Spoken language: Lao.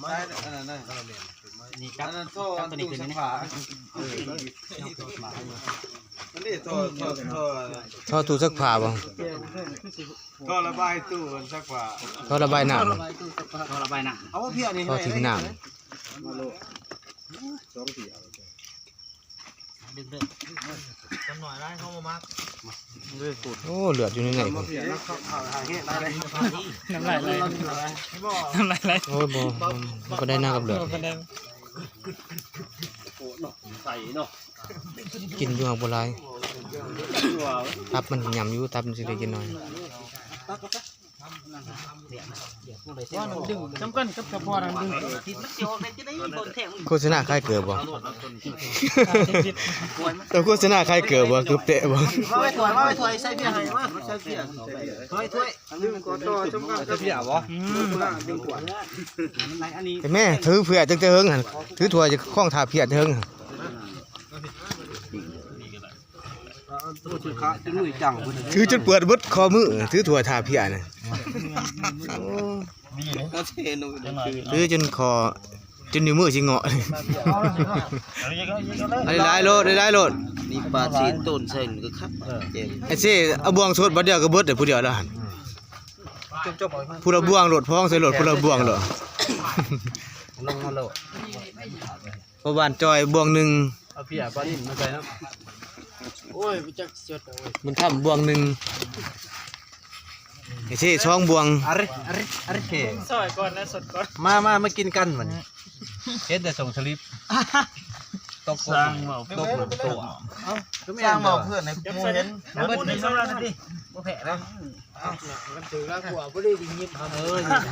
ໃຊ້ອັນນັ້ນນະ ນີ້ກັບ ອັນນັ້ນທໍ່ ກັບໂຕນີ້ຂຶ້ນນີ້ ເອີ ອັນນີ້ທໍ່ ທໍ່ ທໍ່ຕູ້ຊັກຜ້າບໍ່? ທໍ່ລະບາຍຕູ້ຊັກຜ້າ ທໍ່ລະບາຍນ້ຳ ທໍ່ລະບາຍນ້ຳ ເອົາເພຍນີ້ ທໍ່ຖິ້ມນ້ຳ ສອງເພຍ ດຶງເດີ ຈຳໜ້ອຍຫຼາຍ ເຮົາບໍ່ມັກ ໂອ້ ເລືອດຢູ່ໃນໃນພຸ້ນ ນ້ຳລາຍໄຫຼ ນ້ຳລາຍໄຫຼ ໂອ້ຍ ບໍ່ ມັນບໍ່ໄດ້ໜ້າກັບເລືອດ ໃສ່ເນາະ ກິນຢູ່ຫາກບໍ່ຫຼາຍ ຕັບມັນຫຍ້ຳຢູ່ ຕັບມັນຊິໄດ້ກິນໜ້ອຍ ວ່າມັນດຶງ ສຳຄັນກັບສະເພາະນັ້ນດຶງ ໂຄສະນາຂາຍເກີບບໍ່? ເຈົ້າໂຄສະນາຂາຍເກີບບໍ່? ເກີບແຕະບໍ່? ມາໄວ້ຖ້ວຍ ມາໄວ້ຖ້ວຍ ໃສ່ເບຍໃຫ້ ມາໃສ່ເບຍ ມາໄວ້ຖ້ວຍ ອັນນີ້ມັນກໍຕໍ່ ສຳຄັນກັບເບຍບໍ່? ອືມ ແມ່ ຖືເພຍຕັ້ງແຕ່ເຫິງຫັ້ນ ຖືຖ້ວຍຈະຄອງຖ້າເພຍແຕ່ເຫິງຫັ້ນ ຖືຈົນປວດເບິດຂໍ້ມື ຖືຖ້ວຍຖ້າເພຍນະ ໂອ້ ຖືຈົນຂໍ້ ຈົນນິ້ວມືຊິເງາະ ເອົາຫຼາຍໆໂລດ ຫຼາຍໆໂລດ ນີ້ປາຊີນໂຕນໃສ່ມັນກໍຄັກ ເອີ ເອົາບ່ວງສົດບາດດຽວກໍເບິດເດ້ ຜູ້ດຽວລະຫັ້ນ ຜູ້ລະບ່ວງໂລດ ພ້ອງໃສ່ໂລດ ຜູ້ລະບ່ວງໂລດ ລົງມາໂລດ ພໍ່ບ້ານຈ່ອຍບ່ວງໜຶ່ງ ເອົາເພຍປານິນມາໃສ່ນຳ ໂອ້ຍ ບໍ່ຈັກຊິເອົາເວີຍ ບຸນຄຳບ່ວງໜຶ່ງ ໄອ້ເຊສອງບ່ວງ ອາເຣ ອາເຣ ອາເຣ ເຊ ຊ່ອຍກ່ອນນະ ສົດກ່ອນ ມາ ມາ ມາກິນກັນບັດນີ້ ເຫັນແຕ່ສົ່ງສະລິບ ຕົກ ສ້າງເວົ້າ ຕົກ ຕົກ ເອົ້າ ສ້າງເວົ້າເພື່ອນໃຫ້ໝູ່ເຫັນ ເບິດນີ້ ບໍ່ແພ້ນະ ເອົາ ມັນຖືກແລ້ວ ກວ່າບໍ່ໄດ້ຍິບ ເອີ